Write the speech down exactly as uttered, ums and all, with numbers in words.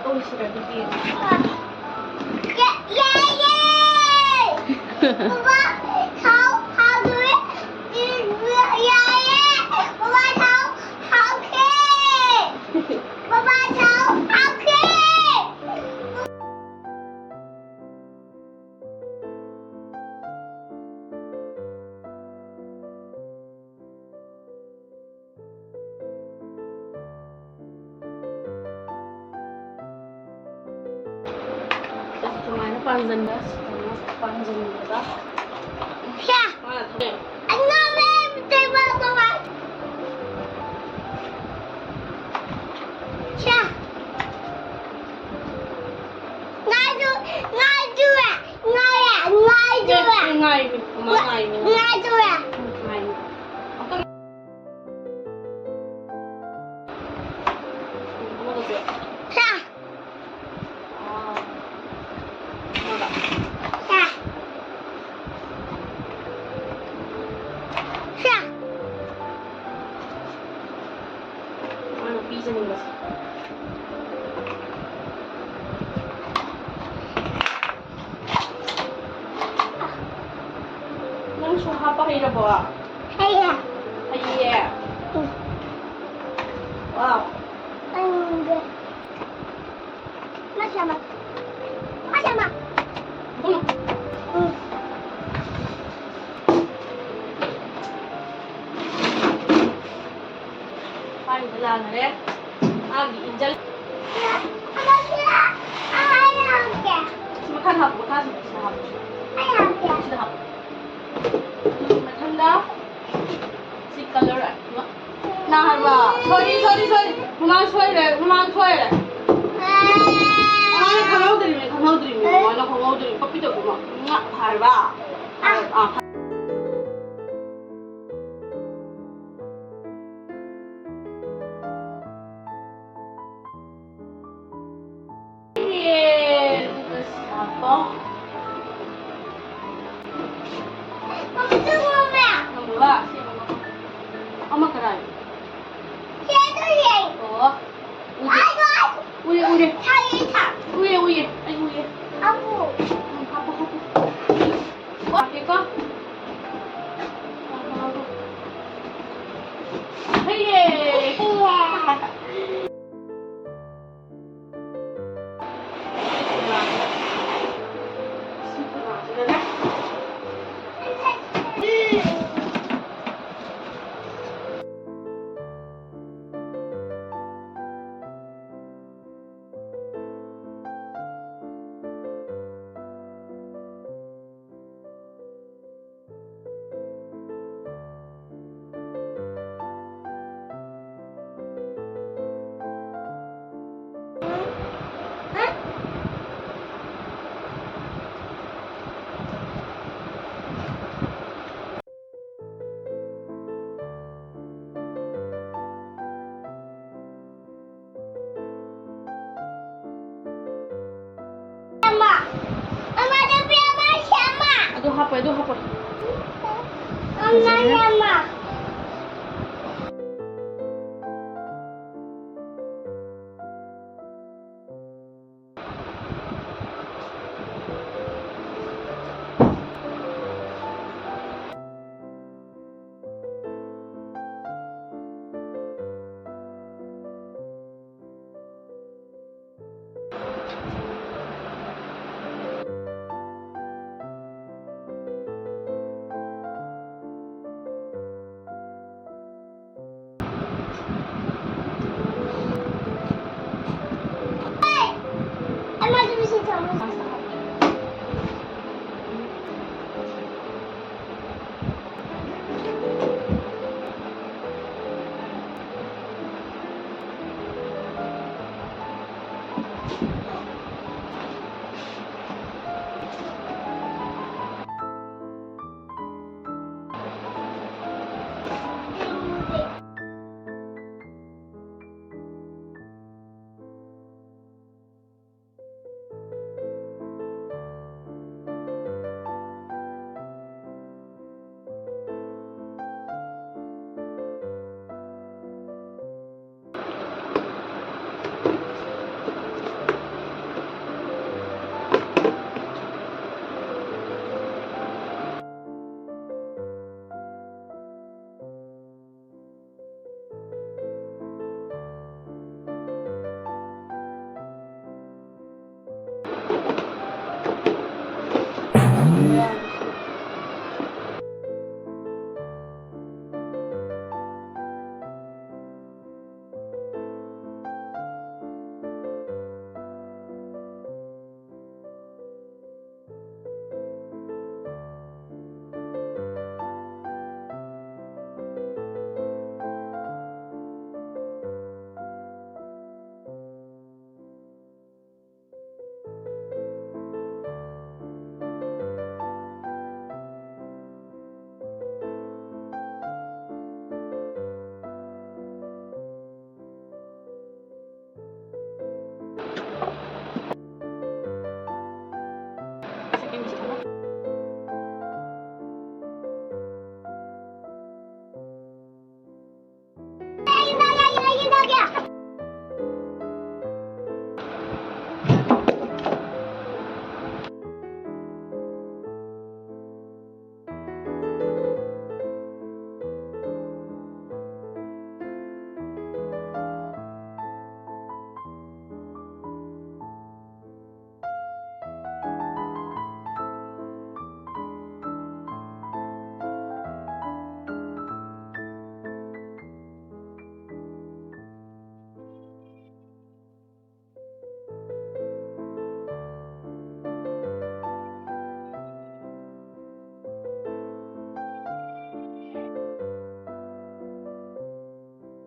ꯇꯧꯁꯤꯔ ꯑꯗꯨꯗꯤ? ꯌꯥ-, ꯌꯥꯏꯌꯦ! ꯕꯕꯥ, ꯊꯥꯎ ꯍꯥꯞꯈ꯭ꯔꯦ꯫ ꯌꯥꯏꯌꯦ! ꯕꯕꯥ, ꯊꯥꯎ ꯍꯥꯞꯈ꯭ꯔꯦ! ꯕꯕꯥ, ꯊꯥꯎ ꯍꯥꯞꯈ꯭ꯔꯦ! ꯁꯨꯃꯥꯏꯅ ꯄꯥꯟꯁꯤꯟꯕ, ꯁꯨꯃꯥꯏꯅ ꯄꯥꯟꯁꯤꯟꯕꯤꯔꯒ ꯁꯦ! ꯃꯥꯅ ꯊꯝꯃꯦ꯫ ꯑꯉꯥꯡꯅꯦ, ꯇꯦꯕꯜ ꯃꯃꯥꯡ꯫ ꯁꯦ! ꯉꯥꯏꯗꯨ-, ꯉꯥꯏꯗꯨꯔꯦ, ꯉꯥꯏꯔꯦ, ꯉꯥꯏꯗꯨꯔꯦ꯫ ꯉꯥꯏꯔꯤꯅꯤ, ꯃꯃꯥ ꯉꯥꯏꯔꯤꯅꯤ꯫ ꯉꯥꯏꯗꯨꯔꯦ꯫ ꯉꯥꯏꯔꯤꯅꯤ꯫ ꯑꯝꯇ ꯑꯃꯒꯁꯦ꯫ ꯁꯦ꯫ ꯑꯥ꯫ ꯑꯃꯒ꯫ ꯁꯦ꯫ ꯁꯦ꯫ ꯃꯥꯅ ꯄꯤꯖꯅꯤꯡꯕꯁꯦ꯫ ꯅꯪꯁꯨ ꯍꯥꯞꯄ ꯍꯩꯔꯕꯣ? ꯍꯩꯌꯦ꯫ ꯍꯩꯌꯦ? ꯎꯝ꯫ ꯋꯥꯎ꯫ ꯍꯩꯌꯦ꯫ ꯃꯁꯥꯃꯛ꯫ ꯃꯁꯥꯃꯛ꯫ ꯎꯝ꯫ ꯎꯝ꯫ ꯃꯥꯒꯤꯗꯤ ꯂꯥꯟꯅꯔꯦ꯫ ꯃꯥꯒꯤ ꯏꯟꯖꯜ-, ꯃꯈꯥꯗ ꯍꯥꯞꯄꯨ, ꯃꯈꯥꯁꯨ ꯁꯤꯗ ꯍꯥꯞꯄꯨ꯫ ꯁꯤꯗ ꯍꯥꯞꯄꯨ꯫ ꯃꯊꯪꯗ ꯁꯤ colour ꯑꯃ꯫ ꯅꯥ ꯍꯥꯏꯕ? Sorry, sorry, sorry. ꯃꯃꯥꯡ ꯁꯣꯏꯔꯦ, ꯃꯃꯥꯡ ꯁꯣꯏꯔꯦ꯫ ꯃꯃꯥꯡ ꯈꯪꯍꯧꯗ꯭ꯔꯤꯅꯦ, ꯈꯪꯍꯧꯗ꯭ꯔꯤꯅꯦ, ꯃꯃꯥꯡ ꯈꯪꯍꯧꯗ꯭ꯔꯤꯅꯦ꯫ ꯄꯛꯄꯤ ꯇꯧꯕ ꯑꯃ꯫ ꯍꯥꯏꯕ? ꯑꯥ꯫ ꯑꯃ ꯀꯔꯥꯏ? ꯑꯣ꯫ ꯎꯔꯦ, ꯎꯔꯦ꯫ ꯊꯥꯏꯌꯦ, ꯊꯥ꯫ ꯎꯏꯌꯦ, ꯎꯏꯌꯦ꯫ ꯑꯩ ꯎꯏꯌꯦ꯫ ꯍꯥꯞꯄꯨ꯫ ꯎꯝ, ꯍꯥꯞꯄꯣ, ꯍꯥꯞꯄꯣ꯫ ꯍꯥꯞꯄꯦꯀꯣ꯫ ꯍꯥꯞꯄꯣ, ꯍꯥꯞꯄꯣ꯫ ꯍꯩꯌꯦ꯫ ꯍꯩꯌꯦ꯫ ꯑꯃ꯫ ꯑꯃ, ꯅꯨꯄꯤ ꯑꯃ ꯁꯦꯝꯃ꯫ ꯑꯗꯨ ꯍꯥꯞꯄꯣꯏ, ꯑꯗꯨ ꯍꯥꯞꯄꯣꯏ꯫ ꯑꯃ, ꯐꯖꯩꯍꯦ꯫ ꯑꯃ꯫